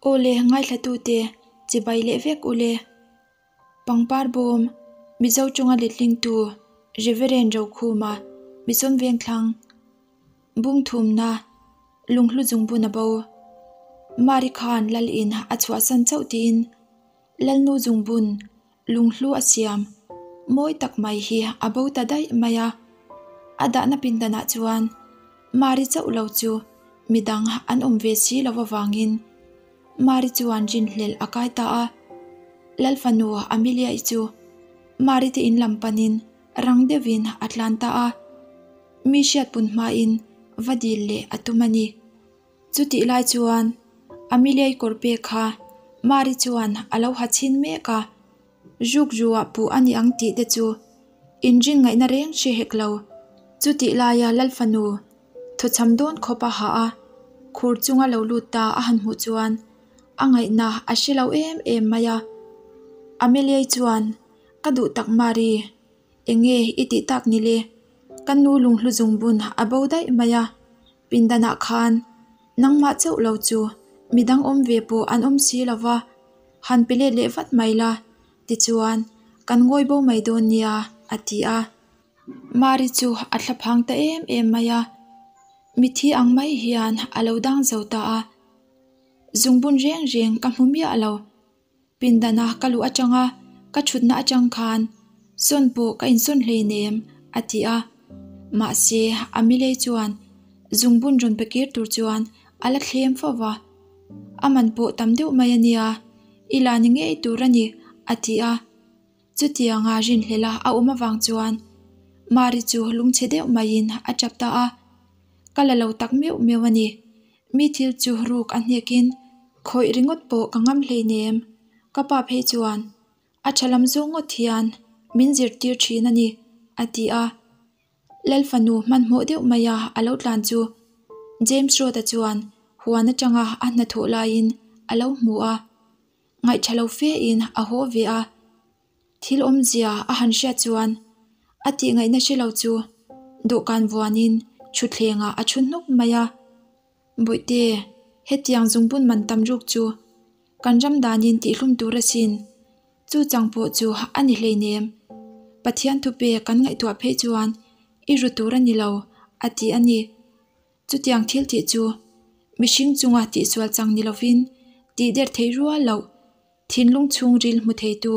Aw le, ngaithlatute, chibai leh vek u le. Pangpar bawm, Mizo chunga letlingtu Reverend Rokhuma, Mission Vengthlang, Bung thumna, Lunghlu zungbun a bo. Mari khan Lal in a chhuahsan chauh tiin Lalnu zungbun lunghlu a siam mawi tak mai hi a bo ta daih mai a. A dahna pindanah chuan Mari chauh lo chu midang an awm ve si lo avangin Mari chuan rinhlelh a kai ta a. Lalfanu Amelia-i chu Mari te in lam panin rang deuhin a tlan ta a. Mi hriatpun hmain va dil leh a tum a ni. Chutih lai chuan Amelia-i kawr pek kha Mari chuan a lo ha chhin mek a, Zuk ruah puh a ni ang tih te chu inrin ngaihna reng hre hek lo. Chutih laia Lalfanu thawchham dawn khawp a ha a, khur chunga lo lut ta a han hmuh chuan a ngaihna a hre lo em em mai a. Amelia-i chuan, Ka duh tak Mari, eng nge i tih tak ni le? Ka nu lunghlu zungbun a bo daih mai a, pindanah khan nangmah chauh lo chu midang awm ve pawh an awm si lo va, han pe let leh vat mai la, tichuan kan ngawi bo mai dawn nia, a ti a. Mari chu a thla phang ta em em mai a, mithi ang mai hian a lo dang zo ta a. Zungbun reng reng ka hmu miah lo. Pindana ka luh atanga ka thutna atang khan sawn pawh ka insawn hleinem, a ti a. Mahse, Amilei chuan zungbun rawn pe kir tur chuan a la thlem fo va. A man pawh tam deuh mai a nia, i la ni ngei tur a ni, a ti a. Chutianga rinhlela a awm avang chuan Mari chu lungchhe deuh maiin a tap ta a. Ka la lo tak meuh meuh a ni. Mi thil chu ruk a hnekin khawih ringawt pawh ka ngam hleinem. Ka pa phei chuan a tha lam zawng ngawt hian min zirtir thin a ni, a ti a. Lalfanu hmanhmawh deuh maia a lo tlan chu James Road-a chuan huan atanga a hnathawh laiin a lo hmu a. Ngaihṭha lo fein a haw ve a. Thil awmzia a han hriat chuan a tih ngaihna hre lo chu dawhkan vuanin thutthlengah a thu hnuk mai a. Bawihte, hetiang zungbun man tam ruk chu kan ram danin tihhlum tur asin. Chu chang pawh chu a ni hleinem. Pathian thupe kan ngaihtuah phei chuan i ru tur a ni lo, a ti a ni. Chutiang thil tih chu mihring chunga tihsual chang ni lovin tih der thei rual loh. Thinlung chhungril hmu theitu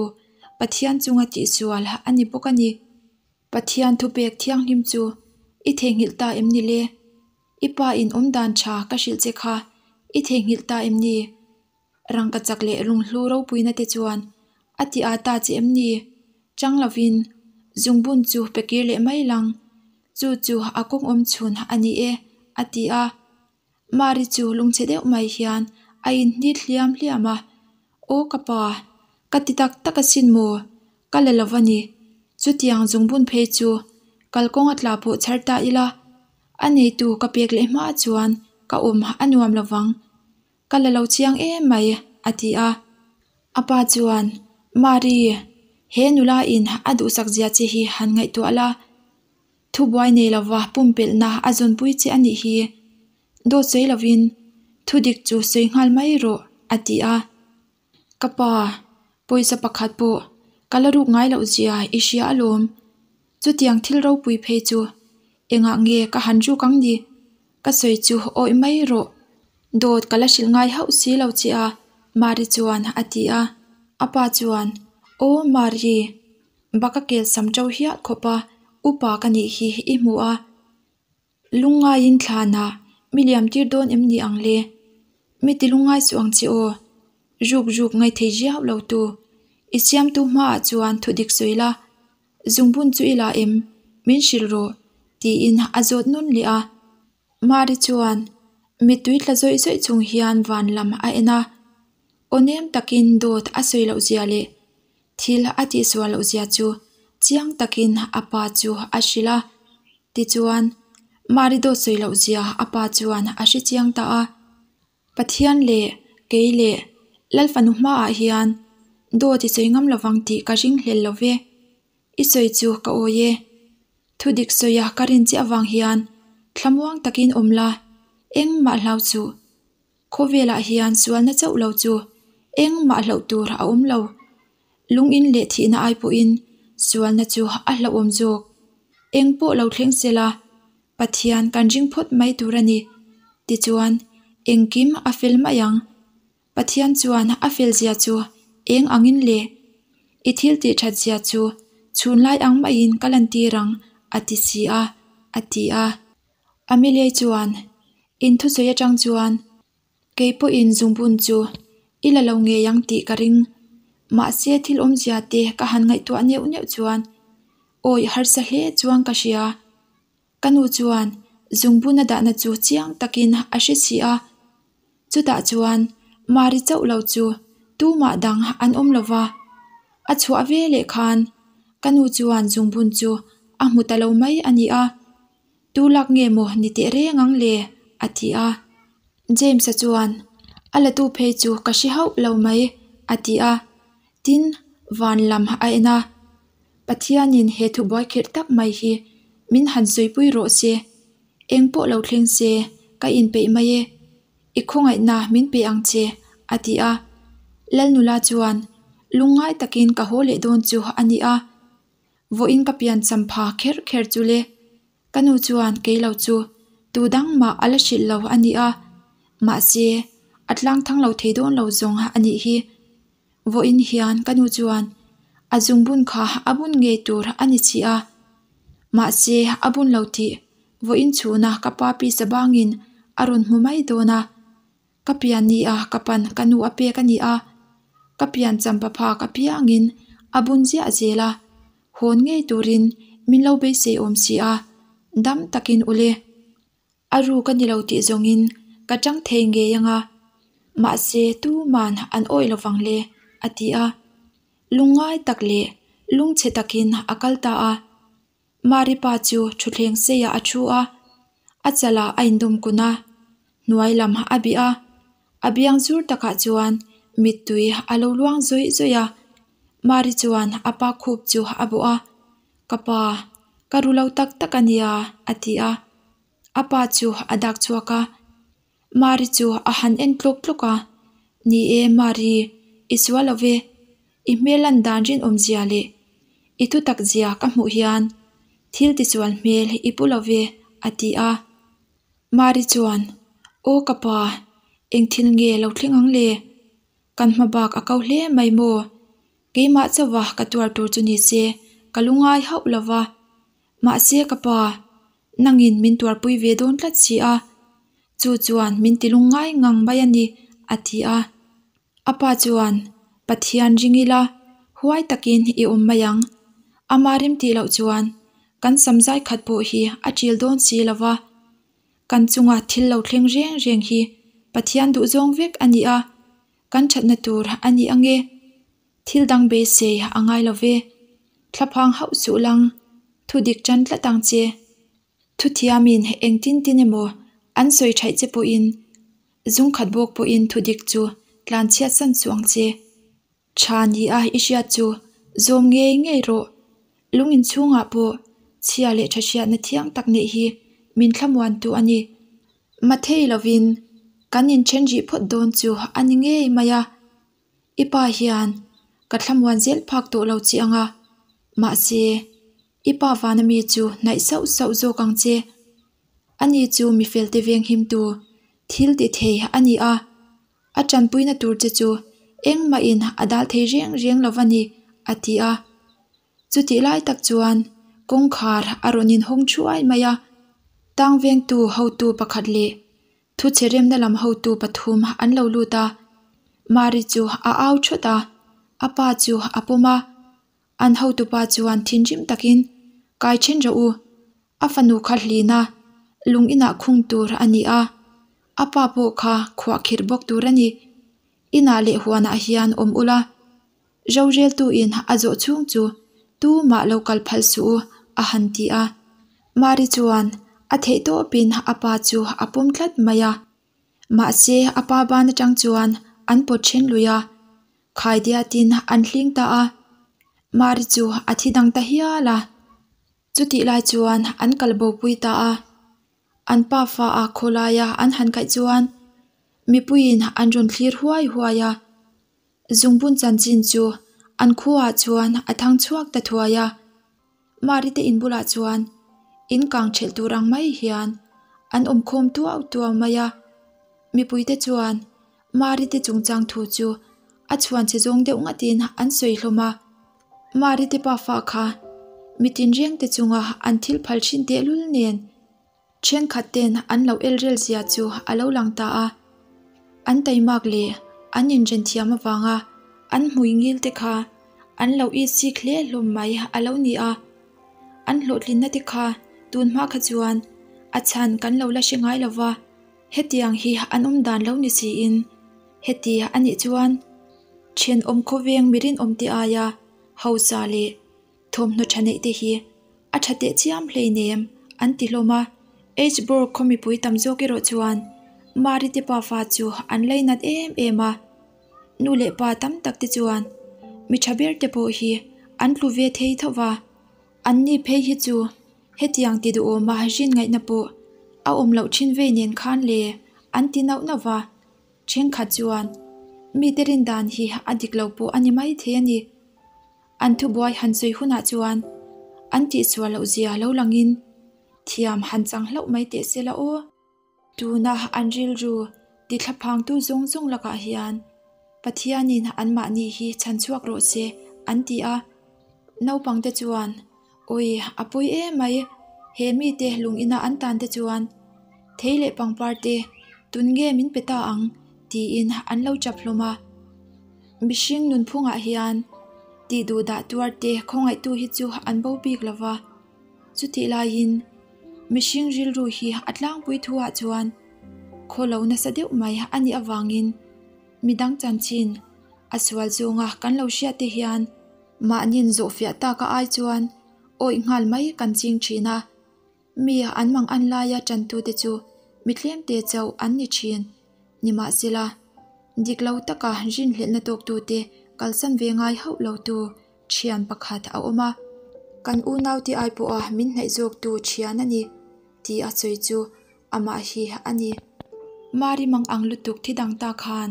Pathian chunga tihsual a ni bawk a ni. Pathian thupek thianghlim chu i theihnghilh ta em ni le? I pa in awm dan tha ka hrilh che kha i theihnghilh ta em ni? Rangkachak leh lunghlu ropuina te chuan a ti a ta che em ni? Chang lovin zungbun chu pe kir leh mai lang. Chu chu a kawng awm chhun a ni e, a ti a. Mari chu lungchhe deuh mai hian a inhnit hliam hliam a, Aw ka pa, ka ti tak tak asin maw? Ka la lo a ni. Chutiang zungbun phei chu kalkawng a tla pawh chhar ta ila, a neitu ka pek leh hma chuan ka awm a nuam lo vang. Ka la lo chiang em mai, a ti a. A pa chuan, Mari, he nula in a duhsak zia che hi han ngaihtuah la. Thubuai nei lova pumpelhna a zawnpui che a nih hi. Dawt sawi lovin thudik chu sawi nghal mai rawh, a ti a. Ka pa, pawisa pakhat pawh ka la ruk ngai loh zia i hria alawm. Chutiang thil ropui phei chu engah nge ka han ruk ang ni? Ka sawi chu awih mai rawh. Dawt ka la hrilh ngai hauh si lo che a, Mari chuan a ti a. A pa chuan, Aw Mari, Bak a kel sam ṭo hial khawp a, upa ka nih hi i hmu a. Lungngaiin thlanah mi liam tir dawn em ni ang le? Mi ti lungngai suh ang che aw. Ruk ruk ngaithei riau lo tu. I siamtu hmaah chuan thu dik sawi la. Zungbun chu i la em? Min hrilh rawh, tiin a zawt nun leh a. Mari chuan mittui tla zawih zawih chung hian van lam a en a. Aw nem takin dawt a sawi loh zia leh Thil a tihsual loh zia chu chiang takin a pa chu a hrilh a. Tichuan, Mari dawt sawi loh zia a pa chuan a hre chiang ta a. Pathian leh kei leh Lalfanu hmaah hian dawt i sawi ngam lovang tih ka ring hlel lo ve. I sawi chu ka awi e. Thudik sawia ka rin che avang hian thlamuang takin awm la, engmah hlau suh. Khawvelah hian sualna chauh lo chu engmah hlauh tur a awm lo. Lungin leh thihna ai pawhin sualna chu a hlauhawm zawk. Eng pawh lo thleng sela, Pathian kan ring phawt mai tur a ni. Tichuan, engkim a fel mai ang. Pathian chuan a fel zia chu eng angin le? I thil tih that zia chu chhunlai ang maiin ka lantir ang, a ti si a, a ti a. Ameliai chuan, In thusawi atang chuan kei pawhin zungbun chu i la lo ngei ang tih ka ring. Mahse thil awmzia te ka han ngaihtuah neuh neuh chuan awi harsa hle chuan ka hria. Ka nu chuan zungbun a dahna chu chiang takin a hre si a. Chutah chuan Mari chauh lo chu tumah dang an awm lo va. A chhuah ve leh khan ka nu chuan zungbun chu a hmu ta lo mai a ni a. Tu lak nge maw ni teh reng ang le? a ti a. James-a chuan, A la tu phei chu ka hre hauh lo mai, a ti a. Tin, van lam a en a. Pathianin he thubuai khirh tak mai hi min han sawipui rawh se. Eng pawh lo thleng se, ka inpeih mai e. I khawngaihna min pe ang che, a ti a. Lalnula chuan, Lungngai takin ka haw leh dawn chu a ni a. Vawiin ka pian champha kher kher chu le. Ka nu chuan kei lo chu tu dang mah a la hrilh lo a ni a. Mahse, a tlang thang lo thei dawn lo zawng a nih hi. Vawiin hian ka nu chuan a zungbun kha a bun ngei tur a ni si a. Mahse, a bun lo tih vawiin chhuna ka pa pisa bangin a rawn hmu mai dawn a. Ka pian ni a ka pan ka nu a pek a ni a, ka pian champa phak apiangin a bun ziah zel a, hawn ngei turin min lo beisei awm si a, dam takin ule. A ruk a ni lo tih zawngin ka tang thei ngei anga, mahse tuman an awih lovang le, a ti a. Lungngai tak leh lungchhe takin a kal ta a. Mari pa chu thutthleng seiah a thu a, a chalah a indawm kun a, hnuai lam a bih a, a biang zur takah chuan mittui a lo luang zawih zawih a. Mari chuan a pa khup chu a bawh a, Ka pa, ka ru lo tak tak a nia, a ti a. A pa chu a dak chhuak a, Mari chu a han en tluk tluk a, Ni e Mari, i sual lo ve. I hmel lan dan rinawmzia leh i thutak zia ka hmuh hian thil tisual hmel i pu lo ve, a ti a. Mari chuan, Aw ka pa, eng thil nge lo thleng ang le? Kan hma bak a ko hle mai maw? Keimah chauha ka tuar tur chu ni se ka lu ngai hauh lo va. Mahse ka pa, nangin min tuarpui ve dawn tlat si a, chu chuan min ti lungngai ngang mai a ni, a ti a. A pa chuan, Pathian ring ila, huai takin i awm mai ang. Ama rem tih loh chuan kan samzai khat pawh hi a ṭil dawn si lo va. Kan chunga thil lo thleng reng reng hi Pathian duhzawng vek a ni a, kan ṭhatna tur a ni ange. Thil dang beisei a ngai lo ve. Thlaphang hauh suh lang, thu dik tan tlat ang che. Thuthiamin engtin tin emaw an sawi thaih che pawhin, zungkhat bawk pawhin thu dik chu tlan chhiat san suh ang che. Tha ni a i hriat chu zawm ngei ngei rawh. Lung inchhungah pawh chhia leh tha hriatna thiang tak neih hi min thlamuantu a ni. Mathei lovin kan inthen rih phawt dawn chu a ni ngei mai a. I pa hian ka thlamuan zel phak tawh lo che ang a, mahse i pa vana mi chu hnaih sauh sauh zawk ang che. Ani chu mi felte venghimtu thil ti thei a ni a, a tanpuina tur che chu engmahin a dal thei reng reng lo va ni, a ti a. Chutih lai tak chuan kawngkhar a rawn inhawng thuai mai a, tang vengtu hotu pakhat leh Thuchhe remna lam hotu pathum an lo lut a, Mari chu a au thawt a, a pa chu a pawm a. An hotupa chuan thinrim takin, Kai then rawh u, a fanu kha hlina lung inah khung tur a ni a, a pa pawh kha khuahkhirh bawk tur a ni. Inah leh huanah hian awm ula, Roreltuin a zawh chhung chu tumah lo kal phal suh u, a han ti a. Mari chuan a theih tawpin a pa chu a pawm tlat mai a. Mahse a pa ban atang chuan an pawt then lui a, khaidiatin an hling ta a. Mari chu a thi dang ta hial a. Chutih lai chuan an kal bopui ta a. An pa fa a khawlaia an han kaih chuan. Mipuiin an rawn thlir huai huai a. Zungbun chanchin chu an khuaah chuan a thang chhuak ta thuai a. Mari te in bulah chuan in kang thelh tur ang mai hian an awm khawm tuau tuau mai a. Mipuite chuan Mari te chungchang thu chu a chhuan che zawng deuh ngatin an sawi hlawm a. Mari te pafa kha mi tinreng te chunga an thil phal thin tehlul nen Thenkhat ten an lo el rel zia chu a lo lang ta a, an taimak leh an inren thiam avanga an hmui ngil te kha an lo it sik hle hlawm mai a lo ni a. An hlawhtlinna te kha tun hma kha chuan a chhan kan lo la hre ngai lo va, hetiang hi an awm dan lo ni siin heti a nih chuan thenawm khawveng mi rinawm te aia hausa leh Thawmhnaw tha neih te hi a tha teh chiam hleinem an ti hlawm a, Edgeburg khaw mipui tam zawk erawh chuan Mari te pafa chu an leinat em em a, nu leh pa tam tak te chuan mi tha ber te pawh hi an tlu ve thei tho va, an ni phei hi chu hetiang ti duhawma rin ngaihna pawh a awm loh thin vei nen khan le an ti nauh nauh va, thenkhat chuan mite rin dan hi a dik lo pawh a ni maithei a ni. An thubuai han sawi hunah chuan an tihsual loh zia lo langin thiam han chang hlauh mai teh se la aw. Tuna an rilru tithlaphangtu zawng zawng lakah hian Pathianin anmahni hi chhan chhuak rawh se an ti a. Naupangte chuan Awi, a pawi em mai, he mite lung ina an tan te chuan thei leh pangpar te tun nge min pe ta ang tiin an lo chap hlawm a. Mihring nunphungah hian tih duh dah tuar te khawngaihtu hi chu an bo bik lo va, chutih laiin mihring rilru hi a tlangpui thuah chuan khaw lo nasa deuh mai a nih avangin midang chanchin a sual zawnga kan lo hriat te hian Mahni'n zawhfiah taka ai chuan awih nghal mai kan ching thin a, mi an mang an laia tantute chu mi tlemte chauh an ni thin. Nimahsela, dik lo taka rinhlelhna tawktute kalsan ve ngai hauh lotu thian pakhat a awm a, kan unaute ai pawha min hnaih zawktu thian a ni tih a sawi chu amah hi a ni. Mari mang ang lutuk thi dang ta khan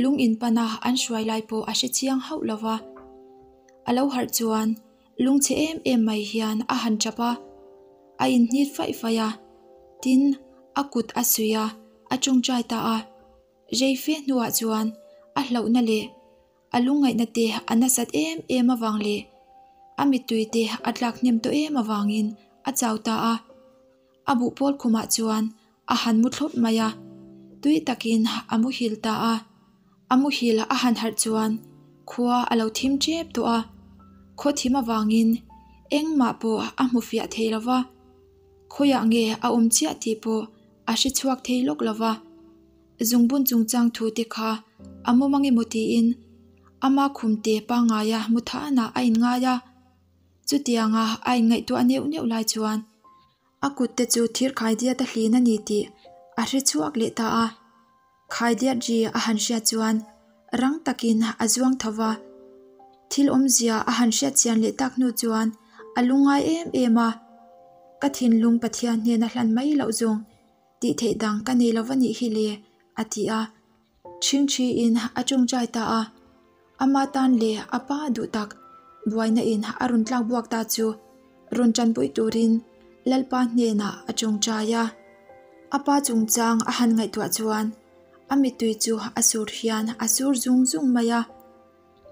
lung in pana an hruai lai pawh a hre chiang hauh lo va. A lo harh chuan lungchhe em em mai hian a han tap a, a inhnit faih faih a, tin a kut a suih a, a tawngtai ta a. Rei fe hnuah chuan a hlauhna leh a lungngaihna te a nasat em em avang leh a mittui te a tlak hnem tawh em avangin a chau ta a. A buhpawl khumah chuan a han mu thlawp mai a, tui takin a muhil ta a. A muhil a han harh chuan khua a lo thim tep tawh a, khaw thim avangin engmah pawh a hmu fiah thei lo va, khawiah nge a awm chiah tih pawh a hre chhuak thei lawk lo va. Zungbun chungchang thu te kha a mu mang emaw tiin ama khumte pangngaia mu thanah a inngai a. Chutianga a inngaihtuah neuh neuh lai chuan a kut te chu thir khaidiat a hlin a ni tih a hre chhuak leh ta a. Khaidiat ri a han hriat chuan rang takin a zuang tho va. Thil awmzia a han hriat chian leh tak hnu chuan a lungngai em em a. Ka thinlung Pathian hnena hlan mai loh zawng tih theih dang ka nei lo va nih hi le, a ti a. Chhingchhiin a tawngtai ta a, ama tan leh a pa duh tak buaina in a rawn tlak buak ta chu rawn tanpui turin Lalpa hnenah a tawngtai a. A pa chungchang a han ngaihtuah chuan a mittui chu a sur hian a sur zung zung mai a.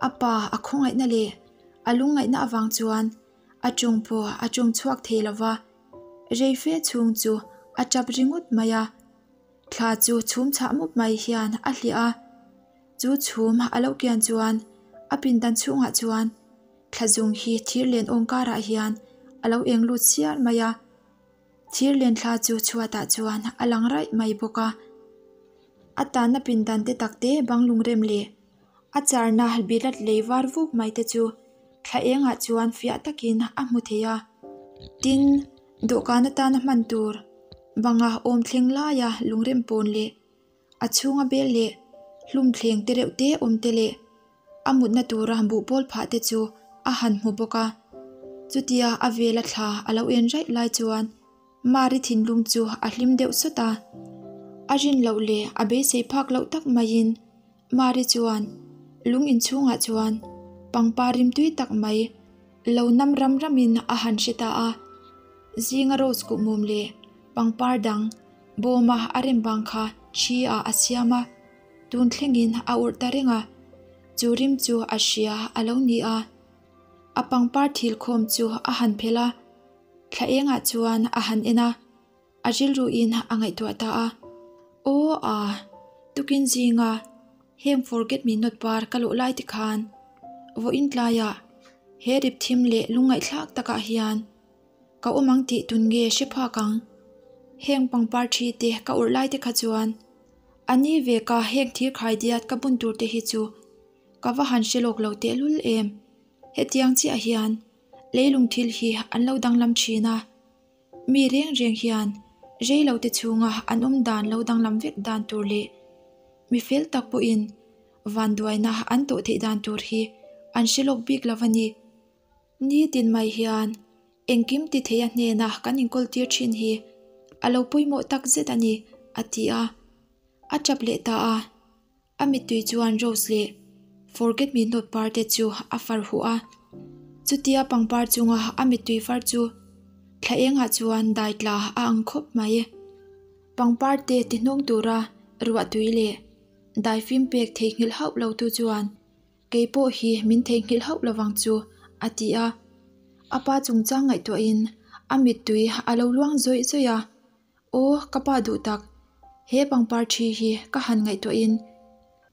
A pa a khawngaihna leh a lungngaihna avang chuan a tawng pawh a tawng chhuak thei lo va, rei fe chhung chu a tap ringawt mai a. Thla chu chhum chhah mup mai hian a hliah a, chu chhum a lo kian chuan a pindan chhungah chuan thla zung hi thir len awng karah hian a lo eng lut siar mai a, thir len thla chu chhuatah chuan a lang raih mai bawk a. A tanna pindan te tak te bang lungrem leh a charna bilat lei var vuk mai te chu thla engah chuan fiah takin a hmu thei a, tin dawhkan atana hman tur banga awm thleng laia lungrem pawn leh a chhunga bel leh hlum thleng te reuh te awm te leh a mutna tura buhpawl phah te chu a han hmu bawk a. Chutia a vela thla a lo en raih lai chuan Mari thinlung chu a hlim deuh sawt a. A rin loh leh a beisei phak loh tak maiin Mari chuan lung inchhungah chuan pangpar rimtui tak mai lo nam ram ramin a han hre ta a. Zinga rose kuhmum leh pangpar dang bawma a rem vang kha thi ah a siam a, tun thlengin a urh ta reng a, chu rim chu a hria a lo ni a. A pangpar thil khawm chu a han phelh a, thla engah chuan a han en a. A rilruin a ngaihtuah ta a, Aw a, tukin zinga heng forget me not par ka luh lai te khan vawiin tlaiah he rip thim leh lungngaihthlak takah hian ka awm ang tih tun nge hre phak ang. Heng pangpar thi te ka urh lai te kha chuan a ni ve ka heng thir khai diat ka bun tur te hi chu ka va han hre lawk lo tehlul em. Hetiang chiah hian leilung thil hi an lo danglam thin a. Mi reng reng hian reilote chhunga an awm dan lo danglam vek dan tur leh mi fel tak pawhin vanduaina an tawh theih dan tur hi an hre lawk bik lo a ni. Nitin mai hian engkim ti theia hnena kan inkawl tir thin hi a lo pawimawh tak zet a ni, a ti a. A tap leh ta a. A mittui chuan Rose leh Forget Me Not par te chu a far huh a. Chutia pangpar chunga a mittui far chu thla engah chuan dai tla a ang khawp mai. Pangpar te ti hnawng tura ruahtui leh daifim pek theihnghilh hauh lo tu chuan Kei pawh hi min theihnghilh hauh lovang chu, a ti a. A pa chungchang ngaihtuahin a mittui a lo luang zawih zawih a. Aw, ka pa duh tak, he pangpar thi hi ka han ngaihtuahin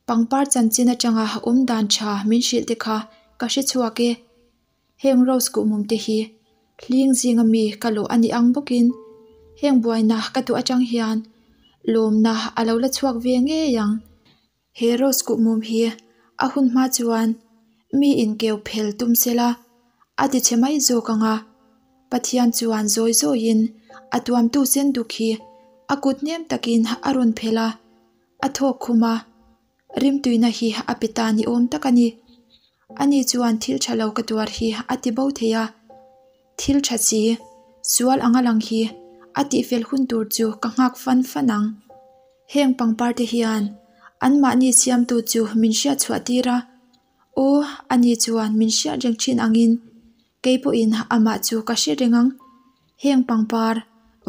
pangpar chanchin atanga awm dan tha min hrilh te kha ka hre chhuak e. Heng rose kuhmum te hi hling zinga mi ka lawh a nih ang bawkin heng buaina ka duh atang hian lawmna a lo la chhuak ve ngei ang. He rose kuhmum hi a hun hma chuan mi inkeu phel tum sela a ti chhe mai zawk ang a, Pathian chuan zawi zawiin a tuamtu sen duk hi a kut hnem takin a rawn phel a, a thawk khum a, rimtuina hi a pe ta ni awm tak a ni. Ani chuan thil tha lo ka tuar hi a ti bo thei a, thil tha chi, sual anga lang hi a tihfel hun tur chu ka nghak fan fan ang. Heng pangpar te hian anmahni siamtu chu min hriat chhuah tir a, aw ani chuan min hriat reng thin angin kei pawhin amah chu ka hre reng ang. Heng pangpar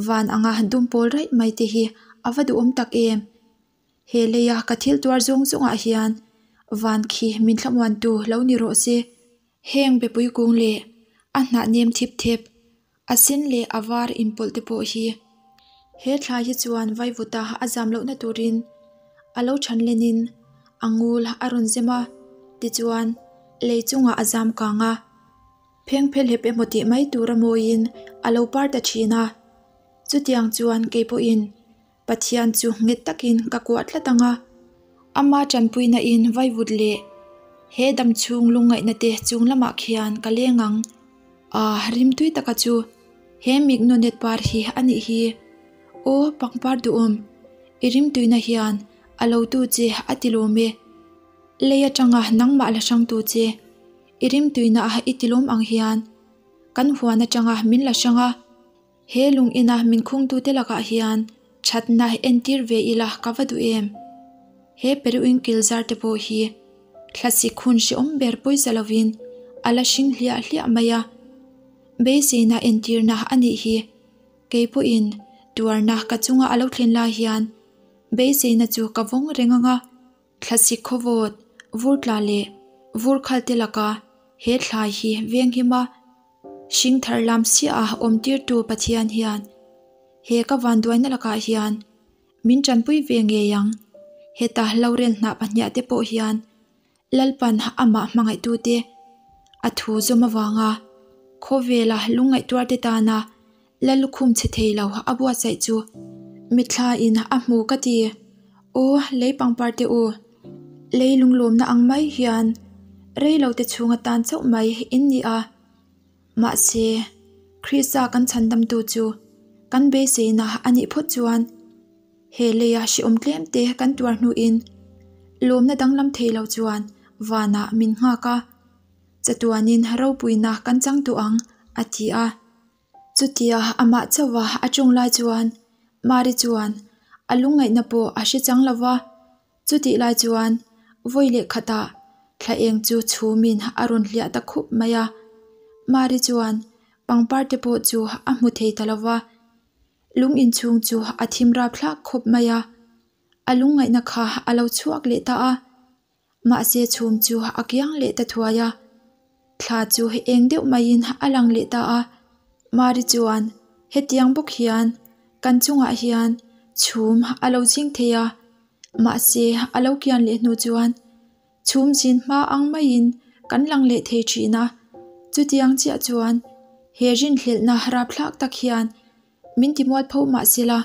van anga dum pawl raih mai te hi a va duhawm tak em. He leia ka thil tuar zawng zawngah hian van khi min thlamuantu lo ni rawh se. Heng bepui kung leh a hnah nem thip thep, a sen leh a var inpawlh te pawh hi he thlai hi chuan vaivuta a zam lohna turin a lo than lenin a ngul a rawn zem a, tichuan lei chungah a zam kang a, phengphelhep emaw tih mai tura mawiin a lo par ta thin a. Chutiang chuan kei pawhin Pathian chu nghet takin ka kuah tlat ang a, ama tanpuina in vaivut leh he dam chhung lungngaihna te chung lamah khian ka leng ang. Ah, rimtui taka chu he mignonet par hi a nih hi. Aw, pangpar duhawm, i rimtuina hian a lo tu che a ti lawm e. Lei atanga nangmah la hrangtu che i rimtuina a i ti lawm ang hian kan huan atanga min la hrang a. He lung ina min khungtute lakah hian thatna entir ve ila ka va duh em? He peruin kilzar te pawh hi thlasik hun hrehawm ber pawisa lovin a la hring hliah hliah mai a. Beiseina entirna a nih hi. Kei pawhin tuarna ka chunga a lo thlen lai hian beiseina chu ka vawng reng ang a. Thlasik khawvawt, vur tla leh vur khal te laka he thlai hi venghim a. Hring thar lam siah a awm tirtu Pathian hian he ka vanduaina lakah hian min tanpui ve ngei ang. Heta Laurel hnah pahniah te pawh hian Lalpan amah hmangaihtute a thu zawm avanga khawvela lungngaihtuarte tana La lukhum chhe thei lo a buatsaih chu mitthla in a hmu ka ti. Aw lei pangpar te u, lei lunglawmna ang mai hian rei lo te chhung atan chauh mai in ni a. Mahse, Krista kan chhandamtu chu kan beiseina a nih phawt chuan he leia hrehawm tlem te kan tuar hnuin lawmna danglam thei lo chuan vanah min nghak a, chatuanin ropuina kan chang duh ang, a ti a. Chutia amah chauha a ṭawng lai chuan Mari chuan A lungngaihna pawh a hre chang lo va. Chutih lai chuan vawi leh khatah thla eng chu chhumin a rawn hliah ta khup mai a. Mari chuan pangpar te pawh chu a hmu thei ta lo va. Lung inchhung chu a thim rapthlak khawp mai a. A lungngaihna kha a lo chhuak leh ta a. Mahse chhum chu a kiang leh ta thuai a. Thla chu eng deuh maiin a lang leh ta a. Mari chuan, Hetiang bawk hian kan chungah hian chhum a lo zing thei a, mahse a lo kian leh hnu chuan chhum zin hma ang maiin kan lang leh thei thin a. Chutiang chiah chuan he rinhlelhna rapthlak tak hian min timualpho mahsela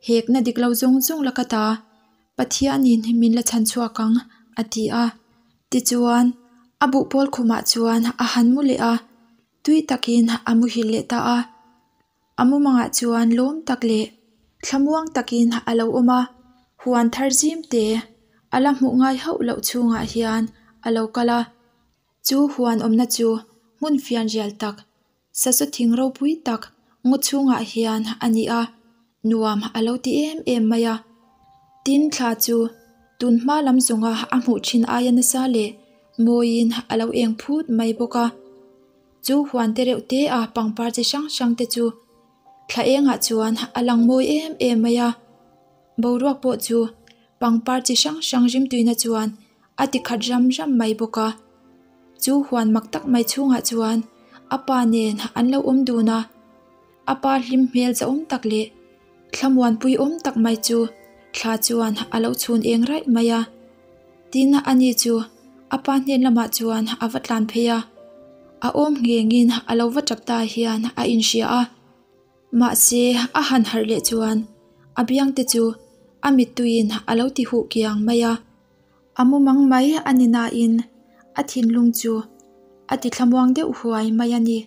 hekna dik lo zawng zawng la ka ta. Pathianin min la chhan chhuak ang, a ti a. Tichuan, a buhpawl khumah chuan a han mu leh a, tui takin a muhil leh ta a. A mumangah chuan lawm tak leh thlamuang takin a lo awm a, huan thar zim te a la hmuh ngai hauh loh chhungah hian a lo kal a. Chu huan awmna chu hmun fianrial tak Sasaw thing ropui tak ngaw chhungah hian a ni a, nuam a lo ti em em mai a. Tin thla chu tun hma lam zawnga a hmuh thin aia nasa leh mawiin a lo eng phut mai bawk a. Chu huan te reuh te a pangpar chi hrang hrang te chu thla engah chuan a lang mawi em em mai a. Boruak pawh chu pangpar chi hrang hrang rimtuina chuan a ti khat ram ram mai bawk a. Chu huan mak tak mai chhungah chuan a pa nen an lo awm dun a, a pa hlim hmel zahawm tak leh thlamuanpui awm tak mai chu thla chuan a lo chhun eng raih mai a. Tin, ani chu a pa hnen lamah chuan a va tlan phei a, a awm nghengin a lo va tap ta hian a inhria a. Mahse, a han harh leh chuan a biangte chu a mittuiin a lo ti huh kiang mai a. A mumang mai a ni nain a thinlung chu a ti thlamuang deuh huai mai a ni.